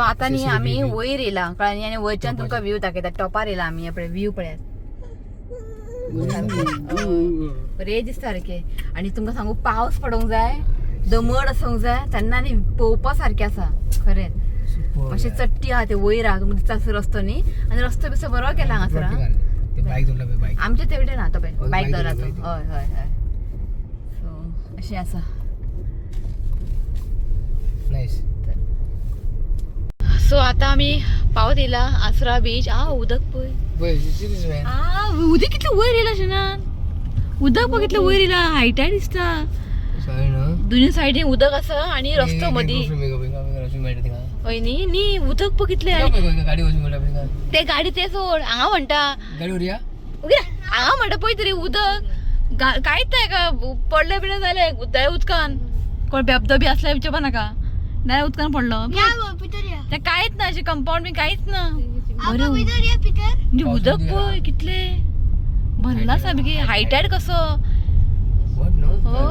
So आतां न्ही आमी वयर येयला कळ्ळें न्ही, आनी वयरच्यान तुमकां व्यू दाखयता. टॉपार येयला आमी, पळय व्यू पळयात, बरें दिसता सारकें. आनी तुमकां सांगू, पावस पडोंक जाय, दमट आसूंक जाय तेन्ना आनी पळोवपा सारकें आसा खरेंच. मातशें चडटी आहा ते वयर आहा, तुमकां दिसता आसता रस्तो न्ही, आनी रस्तो बिस्तो बरो केला हांगासर. बायक दवरला पळय, बायक. आमचे ते वटेन आहा तो पळय हय, बायक बायक दवरला तो. दवरला. हय हय हय. सो अशें आसा. नायस. सो आतां आमी पावत येयला आसरा बीच. आ, उदक पळय. पळय, see this man. आ, उदक कितलें वयर येयला शनान, उदक पळय कितलें वयर येयला, हायटार दिसता. Sorry, no? दोनी सायडीन उदक आसा आनी रस्तो मदीं. गाडी हय न्ही न्ही, उदक पळय कितलें आनी वचूंक मेळटा पळय. ते गाडी ते सोड, हांगा म्हणटा. गाडी व्हरुया. उगीरा, हांगा म्हणटा पळय तरी उदक कांयच ना एका पडलें बिडलें जालें त्या उदकान. कोण बेबदो बी आसल्यार विचारपा नाका, नाल्यार उदकान पडलो. ते कांयच ना, अशें कंपाऊंड बी कांयच ना. बरें म्हणजे उदक पळय कितलें भरला सामकें, हायटार कसो. What, no? हो,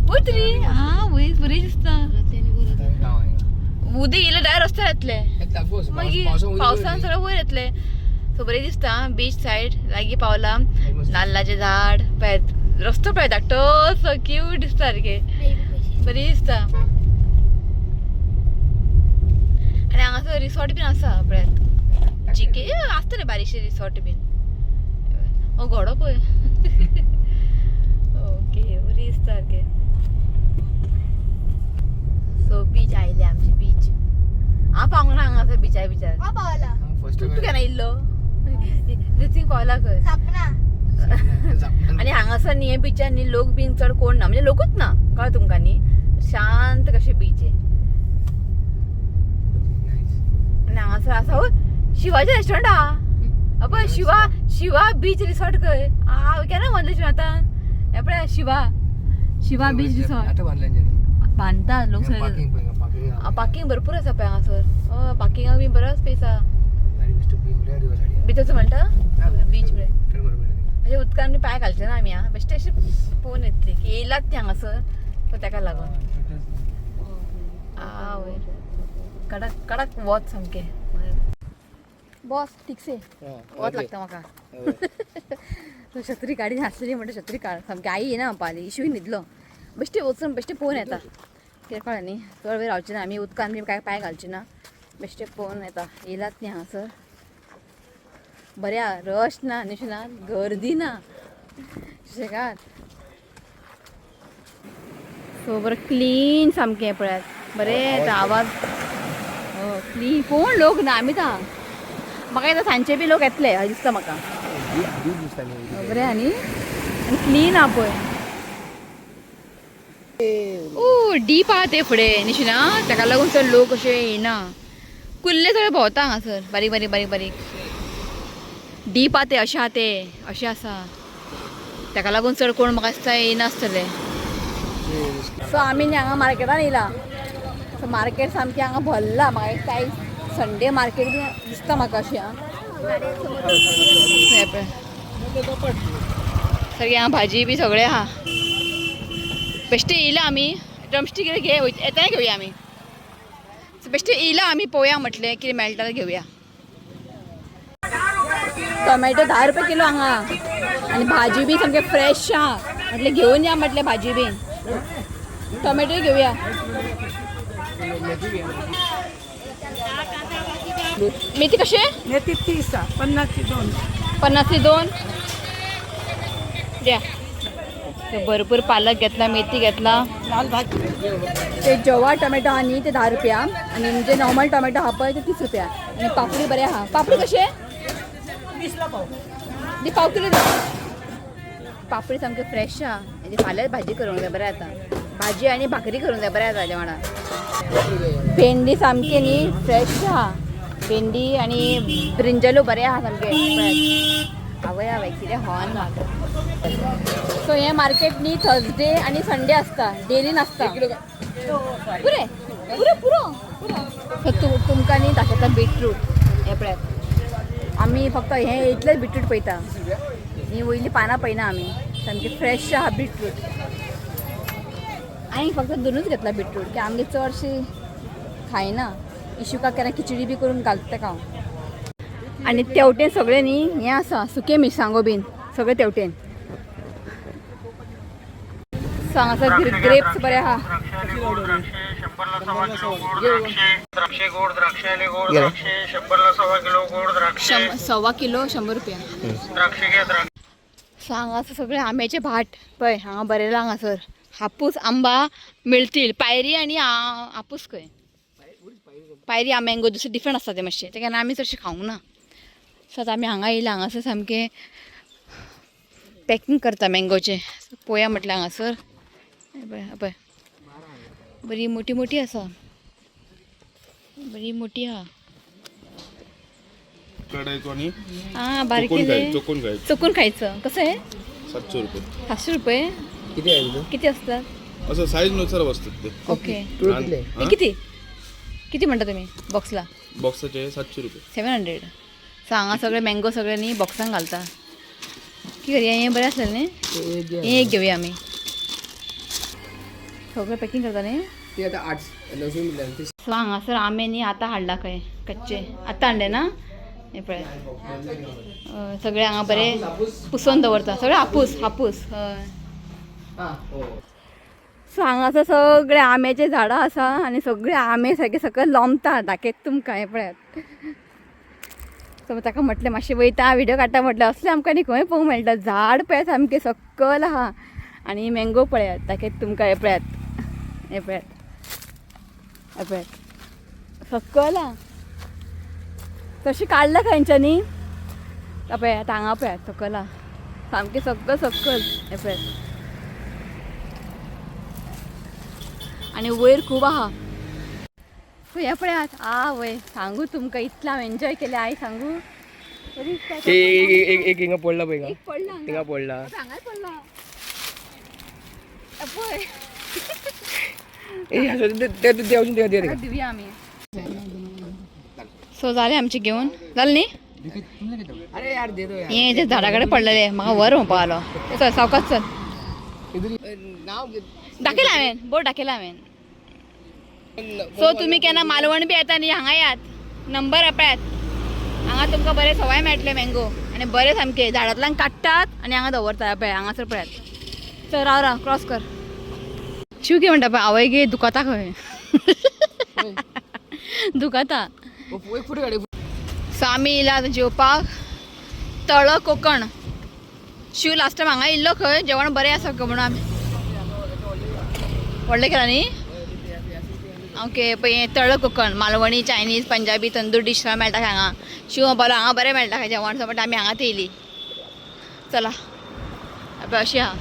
पळय तरी हा वयर बरें दिसता. उदक येयलें डायरेक्ट रस्त्यार येतलें, मागीर पावसान सगळें वयर येतलें. सो बरें दिसता बीच सायड लागीं पावला. नाल्लाचें झाड पळय, रस्तो पळय धाकटो सो क्यूट दिसता सारकें, बरें दिसता. आनी हांगासर रिसॉर्ट बीन आसा पळयात, जिके आसतले बारीकशे रिसॉर्ट बीन. हो घोडो पळय. ओके, बरें दिसता सारकें. सो बीच आयले आमची बीच. हांव पावूंक ना हांगासर बिचार बिचार. फर्स्ट. तूं केन्ना येयल्लो? ऋतीक पावला खंय. आनी हांगासर न्ही हे बिचार न्ही लोक बीन चड कोण ना, म्हणजे लोकूच ना, कळ्ळें तुमकां न्ही, शांत कशें बीच हे. आनी हांगासर आसा हो शिवाचें रेस्टॉरंट आहा पळय, शिवा शिवा बीच रिसॉर्ट खंय आ केन्ना बांदलें आतां हें पळय, शिवा शिवा बीच रिसॉर्ट. आता बांदलें तेंच्यांनी. बांदता लोक सगळे. पार्किंग पळय, पार्किंग. पार्किंग भरपूर आसा पळय हांगासर. हय, पार्किंगाक बी बरो स्पेस आहा. बिचाचो म्हणटा बीच पळय, अशें उदकान बी पांय घालचे ना आमी. आं, बेश्टे अशें पळोवन येतली की येयलात ती हांगासर, सो तेका लागून. आ वयर कडक कडक वत सामकें बॉस, थिकसे वत लागता म्हाका. सो शत्री गाडी नासलेली म्हणटा शत्री काड सामकी. आई येना म्हणपाली, इशूय न्हिदलो. बेश्टे वचून बेश्टे पळोवन येता कितें, कळ्ळें न्ही. चड वेळ रावचे ना आमी उदकान बी काय पांय घालचे ना, बेश्टे पळोवन येता. येयलात न्ही हांगासर, बरें आहा, रश ना न्ही ना, गर्दी ना सुशेगाद. सो बरें क्लीन सामकें पळयात, बरें येता आवाज. हो, क्लीन, कोण लोक ना, आमीच आहा. म्हाका येता सांजचे बी लोक येतले अशें दिसता म्हाका. बरें आनी आनी क्लीन आहा पळय. ओ, डीप आहा ते फुडें न्ही ना, ताका लागून चड लोक अशे येयना. कुल्ले सगळे भोंवता हांगासर, बारीक बारीक बारीक बारीक. डीप आहा ते, अशें आहा ते, अशें आसा, ताका लागून चड कोण म्हाका दिसता येयनासतले. सो आमी न्ही हांगा मार्केटान येयला. सो मार्केट सामकें हांगा भरला, म्हाका दिसता आयज संडे मार्केट बी दिसता म्हाका अशें. आं, हें पळय सारकें हांगा भाजी बी सगळें आहा. बेश्टे येयला आमी, ड्रमस्टीक कितें घे येताय घेवया आमी. सो बेश्टे येयला आमी, पळोवया म्हटलें कितें मेळटा जाल्यार घेवया. टोमॅटो 10 रुपया किलो हांगा, आनी भाजी बी सामकें फ्रेश आहा. म्हटलें घेवन या, म्हटलें भाजी बीन, टोमॅटो घेवया. मेथी कशें? मेथी 30 आहा, 50ची 2. 50ची 2 द्या. ते भरपूर पालक घेतला, मेथी घेतला. लाल भाजी. ते जवा टोमॅटो आहा न्ही ते 10 रुपया, आनी म्हणजे नॉर्मल टोमॅटो आहा पळय ते 30 रुपया. आनी पापडी बरें आहा. पापडी कशें? 20ला पाव. दी पाव किलो दी. पापडी सामकी फ्रेश आहा. म्हणजे फाल्यांच भाजी करूंक जाय, बरें जाता. भाजी आनी भाकरी करूंक जाय, बरें जाता ताज्या वांगडा. भेंडी सामकी न्ही फ्रेश आहा भेंडी, आनी ब्रिंजलो बरें आहा सामकें पळयात. आवय आवय, कितें हॉर्न मारता. सो हें मार्केट न्ही थर्सडे आनी संडे आसता, डेली नासता. पुरे पुरो पुरो पुरो. सो तुमकां न्ही दाखयता बीटरूट. हें पळयात, आमी फक्त हें इतलेंच बीटरूट पळयता ही वयली पानां पळयना आमी. सामकी फ्रेश आहा बीटरूट. हांवें फक्त दोनूच घेतला बीटरूट, की आमगे चडशी खायना. इशुका केन्ना खिचडी बी करून घालता ताका हांव. आनी तेवटेन सगळें न्ही हें आसा सुके मिरसांगो बीन सगळें तेवटेन. सो हांगासर ग्रेप्स बरे आहा. 1.25 किलो 100 रुपया. सो हांगासर सगळे आंब्याचे भाट पळय हांगा बरयलां हांगासर हापूस आंबा मेळतील पायरी आनी हापूस खंय पायरी आ मँगो दुसरे डिफरंट आसता ते मातशे ते केन्ना आमी चडशे खावंक ना. सो आतां आमी हांगा येयला हांगासर सामकें पॅकींग करता मँगोचें. पळोवया म्हटलें हांगासर पळय पळय बरी मोठी मोठी आसा बरी मोठी आहा. काढायचो आणि आं बारीक चोकून खायचं, चोकून खायचं. चोकून खायचं कसं आहे? 700 रुपये. 700 रुपये. किती आहे तुझं? किती असतात? असं साईज नुसार बसतात ते. ओके. तुला किती? हे किती किती म्हणता तुम्ही बॉक्सला? बॉक्साचे 700 रुपये. 700. सो हांगा सगळे मँगो सगळे न्ही बॉक्सान घालता. की करया हें बरें आसलें न्ही, हें एक घेवया आमी. सगळें पॅकींग करता न्ही. ते आता 800-900 मिळाले ते. सो हांगासर आंबे न्ही आतां हाडला खंय कच्चे आतां हाडले ना हें पळय सगळे हांगा बरे पुसोन दवरता सगळे हापूस हापूस हय. सो हांगासर सगळे आंब्याचे झाडां आसा आनी सगळे आंबे सारके सकयल लोंबता दाखयत तुमकां हें पळयात. सो ताका म्हटलें मातशें वयता व्हिडियो काडटा म्हटलें असलें आमकां न्ही खंय पळोवंक मेळटा. झाड पळयात सामकें सकयल आहा आनी मँगो पळयात दाखयत तुमकां हें पळयात हें पळयात हें पळयात सकयल आहा तशें काडलां खंयच्यांनी पळयात हांगा पळयात सकयल आहा सामकें सगळं सकयल हें पळयात आनी वयर खूब आहा. सो हें पळयात आ वय सांगू तुमकां इतलें हांव एन्जॉय केलें आई सांगू. एक एक एक हिंगा पडला पळय एक पडला हांगा. हिंगा पडला. हांगाय पडला पळय. ए असं ते ते अजून ते ताका दिवया आमी. सो जालें आमचें घेवन जालें न्ही. अरे यार दे दो यार. हें ते झाडा कडेन पडलेलें म्हाका व्हर म्हणपा आलो. चल सावकाश चल. नाव दाखयलां हांवें बोर्ड दाखयला हांवें. सो तुमी केन्ना मालवण बी येता न्ही हांगा यात नंबर पळयात हांगा तुमकां बरें सवाय मेळटले मँगो आनी बरें सामकें झाडांतल्यान काडटात आनी हांगा दवरतात पळय हांगासर पळयात. चल राव राव क्रॉस कर. शिव की म्हणटा पळय आवय गे दुखता खंय दुखता. एक फोटो काढ. सो आमी येयला आतां जेवपाक तळ कोकण. शिव लास्ट टायम हांगा येयल्लो खंय जेवण बरें आसा म्हणून आमी व्हडलें केलां न्ही. ओके पळय हें तळ कोकण मालवणी चायनीज पंजाबी तंदूर डीश सगळें मेळटा हांगा. शिव म्हणपालो हांगा बरें मेळटा खंय जेवण. सो म्हणटा आमी हांगाच येयली. चला पळय अशी आहा.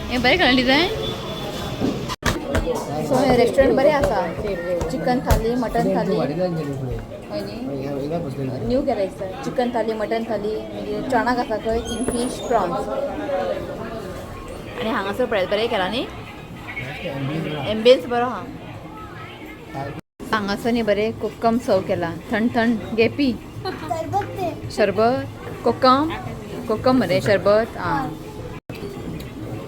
हें बरें केलां डिजायन. सो हें रेस्टॉरंट बरें आसा. चिकन थाली मटन थाली हय न्ही न्यू केलां दिसता. चिकन थाली मटन थाली मागीर चणाक आसा खंय किंगफीश प्रॉन्स आनी हांगासर पळयत बरें केलां न्ही एम्बियन्स बरो आहा. हांगासर न्ही बरें कोकम सर्व केला थंड थंड गेपी शरबत कोकम कोकम मरे शरबत आं.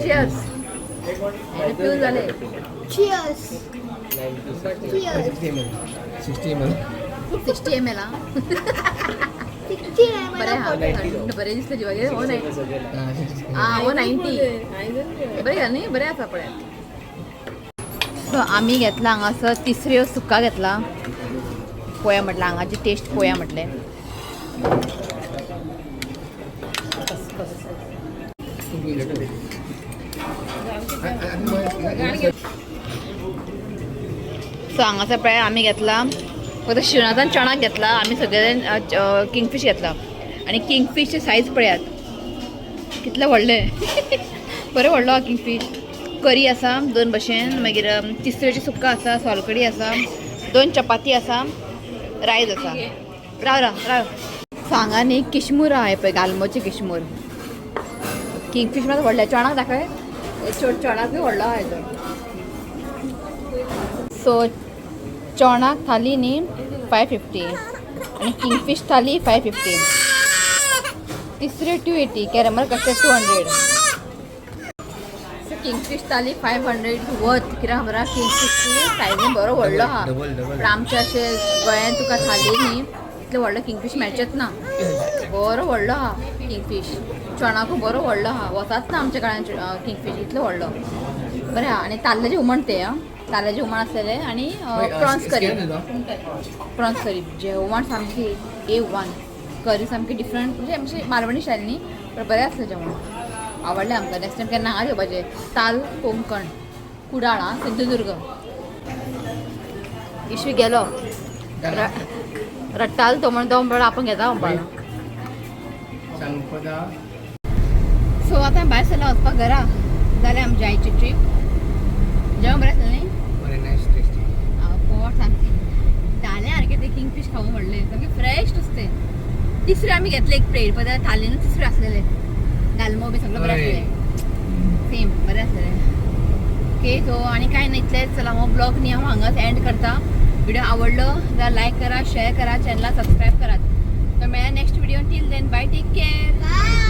चियर्स पिवन जालें. Cheers. 60 ml. 60 ml आं. 60 ml. बरें आहा थंड बरें दिसलें जिवाक. हो नाय आं हो 90 बरें घाल न्ही बरें आसा पळयात. सो आमी घेतला हांगासर तिसऱ्यो सुका घेतला पळोवया म्हटलें हांगाची टेस्ट पळोवया म्हटलें. सो हांगासर पळय आमी घेतला फक्त शिवनाथान चणाक घेतला आमी सगळे जाण किंगफीश घेतला आनी किंगफीशचे सायज पळयात कितले व्हडले बरें व्हडलो आहा किंगफीश. करी आसा दोन भशेन मागीर तिसऱ्याची सुक्का आसा सोलकडी आसा 2 चपाती आसा रायस आसा. राव राव राव. सो हांगा न्ही किशमूर आहा पळय गालमोची किशमूर. किंगफीश मात व्हडले चणाक दाखय चणाकूय व्हडलो आहा तो. सो चणाक थाली न्ही 550 आनी किंगफीश थाली 550. तिसऱ्यो 280, कॅरमल कस्टर्ड 200. सो किंगफीश थाली 500 वर्थ. कित्याक खबर आहा, किंगफीश सायझीन बरो व्हडलो आहा. पण आमच्या अशें गोंयांत तुका थाली न्ही इतलो व्हडलो किंगफीश मेळचेच ना. बरो व्हडलो आहा किंगफीश, चोणाकू बरो व्हडलो आहा. वचाच ना आमच्या काळान किंगफीश इतलो व्हडलो. बरें आहा. आनी ताल्ल्याचें हुमण तें आं, ताल्ल्याचें हुमण आसलेलें आनी प्रॉन्स करी. प्रॉन्स करी जेवण सामकी A1. करी सामकी डिफरंट, म्हणजे आमची मालवणी स्टायल न्ही, पण बरें आसलें जेवण, आवडलें आमकां. नेक्स्ट टायम केन्ना हांगा येवपाचें. ताल कोंकण, कुडाळ आं, सिंधुदुर्ग. इशवी गेलो रट्टाल तो म्हणून तो म्हणलो आपण घेता म्हणपाक. सो आतां भायर सरला वचपाक घरा. जालें आमची आयची ट्रीप. जेवण बरें आसलें न्ही? पोट सामकें जालें सारकें. ते किंगफीश खावूं म्हणलें, सामकें फ्रेश नुस्तें. तिसरें आमी घेतलें एक प्लेट, पण थालीन तिसरें आसलेलें. गालमो बी सगळें बरें आसलें, सेम बरें आसलेलें. ओके, सो आनी कांय ना, इतलेंच. चला, हो ब्लॉग न्ही हांव हांगाच एंड करता. व्हिडिओ आवडलो जाल्यार लायक करा, शेअर करा, चॅनला सबस्क्रायब करात. तर मेळ्या next video. Till then, bye, take care. Bye.